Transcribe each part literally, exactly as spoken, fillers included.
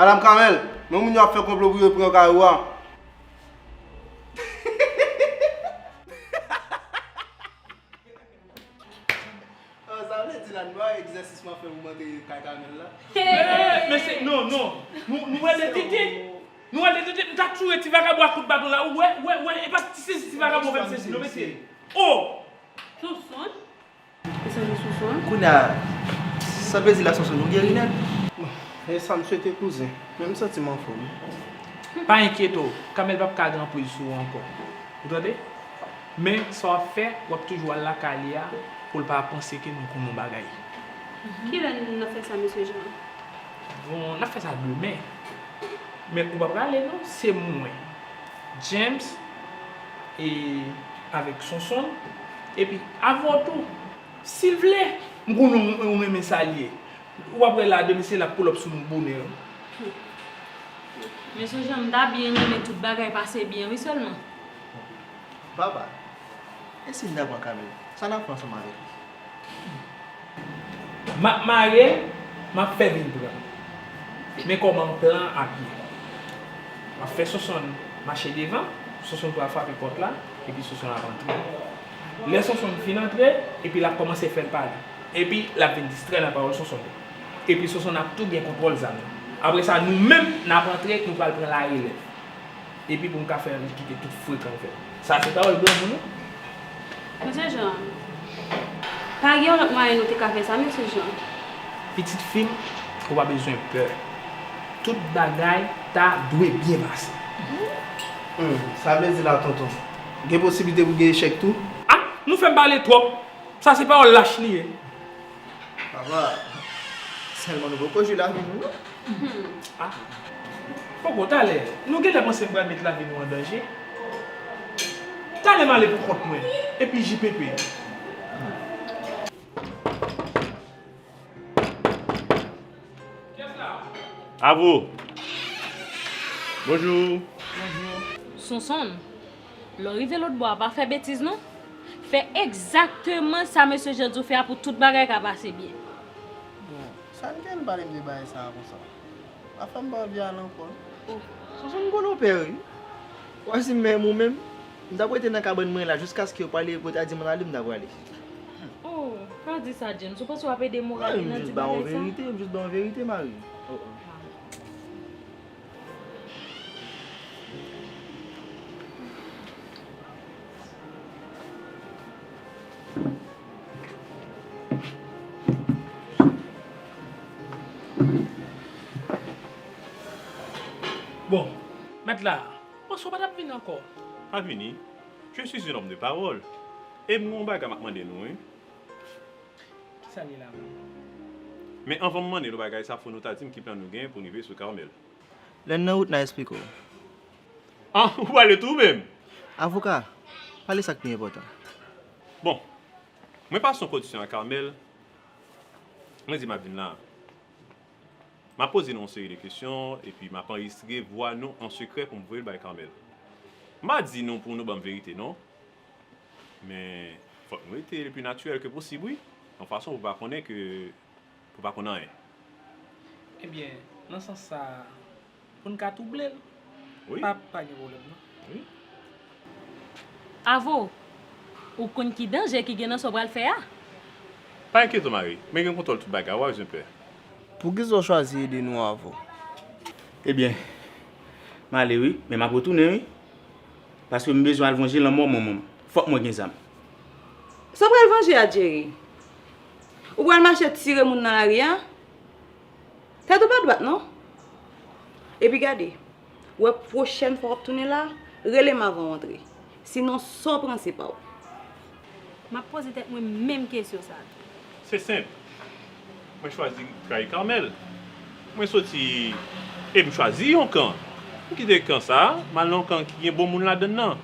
Madanm Kamèl, men moun yo ap fè konplo pou yo pran kay ou a. Ah, sa vle di la, nou wè egzèsis m ap fè pou m antre kay Kamèl la? Mesye, non, non. Nou, nou wè de tete? Nou wè de tete? M ta tchouye ti vakabon ak kout baton la. Ou wè, wè, wè. E pa ti sezi ti vakabon fè m sezi, non, mesye. Oh! Sonson? Mezanmi, Sonson. Kounye a, sa vle di la, Sonson, nou geri nèt? E sa m swete, kouzen. Men m santi m anfòm. Pa enkyete w, Kamèl p ap ka gen anpriz sou ou ankò. Ou tande? Men sa w ap fè, w ap toujou al lakay li a pou l pa panse ke nou konn yon bagay. Kilè n ap fè sa, mesye Jean? Bon, n ap fè sa demen. Men ou pa prale non, se mwen, James, e avèk Sonson, epi avè w tou. Si l vle, m konnen w, w renmen sa l ye. W ap wè la, demen se l ap pull up sou nou bonè wi. Mesye Jean, m ta byen renmen tout bagay pase byen wi sèlman. Papa, e si n ta pran Kamèl? Sa n ap fè ansanm avèk li? M ap mare l, m ap fè vin pran. Men kòman plan an ap ye? M ap fè Sonsonn mache devan, Sonsonn pral frape pòt la, epi Sonsonn ap antre. Lè Sonsonn fin antre, epi l ap kòmanse fè l pale. Epi l ap vin distrè nan pawòl Sonsonn yo. Epi Sonsonn ap tou gen kontwòl zam yo. Apre sa, nou menm, n ap antre, nou pral pran larelèv. Epi pou m ka fè l kite tout frekan l fè. Sa se pawòl granmoun wi. Mesye Jean, pa gen yon lòt mwayen nou te ka fè sa, mesye Jean? Pitit fi m, ou pa bezwen pè. Tout bagay ta dwe byen pase. Hmm, sa vle di la, tonton, gen posiblite pou gen echèk tou? Ah, nou fè m pale twòp. Sa se pawòl lach li ye. Papa, sèlman nou poko jwe lavi nou non. Ah. Poko, talè, nou genlè panse m pral met lavi nou an danje. Talè m ale pou kont mwen, epi J P P. Avo. Bonjou. Sonson. Lè w rive lòtbò a, pa fè betiz non. Fè egzakteman sa mesye Jean di w fè a pou tout bagay ka pase byen. Bon, sa n gen pale m de bagay sa a konsa? Pa fè m pa anvi ale ankò non. Oh. Sonson m konn ou pè wi. Ou wè si m menm ou menm, m t ap rete nan kabann mwen la jiskaske yo pale epi yo ta di m ann ale, m ta prale. Oh, pa di sa, James. Ou panse w ap ede moral li nan di bagay sa? Non, m jis ba w verite, m jis ba w verite, Marie. Oh, oh. Bon, mèt la, panse w pa t ap vini ankò? Pa vini. Je suis un homme de parole. E m gen yon bagay m ap mande nou, wi. Kisa l ye la menm? Men anvan m mande nou bagay sa, fò nou ta di m ki plan nou gen pou n rive sou Carmel. Lè n nan wout, n a esplike w. Ah, ou prale tou ou menm? Avoka, pale sa k pi enpòtan. Bon, mwen pase yon kondisyon a Carmel, mwen di m ap vin la. M ap poze nou yon seri de kesyon, epi m ap anrejistre vwa nou an sekrè pou m voye l bay Carmel. M pa di nou pou nou ban m verite, non. Men, fòk nou rete le pli natirèl ke posib, wi. Yon fason pou pa konnen ke, pou pa konn anyen. Ebyen, nan sans sa, pou n ka twouble l, wi, pa, pa gen pwoblèm, non. Wi. Avo, ou konn ki danje ki gen nan sa w pral fè a? Pa enkyete w, Marie. Mwen gen kontwòl tout bagay, ou pa bezwen pè. Poukisa w chwazi ede nou, Avo? Ebyen, m ale wi, men m ap retounen wi. Paske m bezwen al vanje lanmò manman m. Fòk mwen gen zam. Sa w pral vanje a, Jerry? Ou pral mache tire moun nan lari a? Tèt ou pa dwat, non. Epi gade, wè pwochèn fwa w ap tounen la, rele m avan w antre. Sinon, sa w pran, se pa w. M ap poze tèt mwen menm kesyon sa a tou. Se senp. Mwen chwazi trayi Carmel. Mwen soti e m chwazi yon kan. M kite kan sa a, m al nan yon kan ki gen bon moun ladan l nan.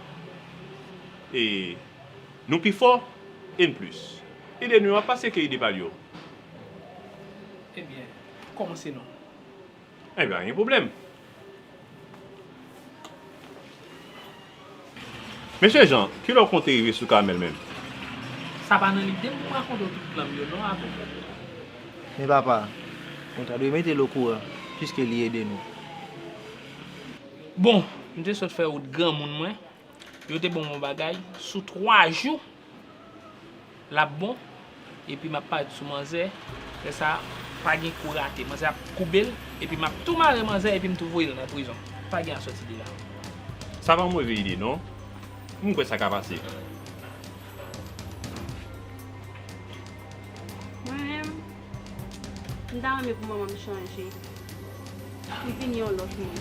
E nou pi fò e n plis. Ide nou yo ap pase ke ide pa l yo. Ebyen, kòmanse non. Ebyen, pa gen pwoblèm. Mesye Jean, kilè w konte rive sou Carmel menm? Sa pa nan lide m pou m rakonte w tout plan m yo non, Avo. Men papa, ou ta dwe mete l okouran. Piske li ede nou. Bon, m te sot fè wout granmoun mwen. Yo te ban m yon bagay, sou twa jou, l ap bon, epi m ap parèt sou manzè. Lè sa a, pa gen kou rate. Manzè ap koube l, epi m ap tou mare manzè, epi m tou voye l nan prizon. Pa gen a sòti de la. Sa pa yon move ide, non. M kwè sa ka pase. Mwen menm, m ta renmen pou manman m chanje. Li vin yon lòt moun.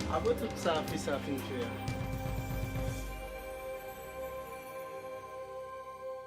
Apre tout sa fi sa fin fè a,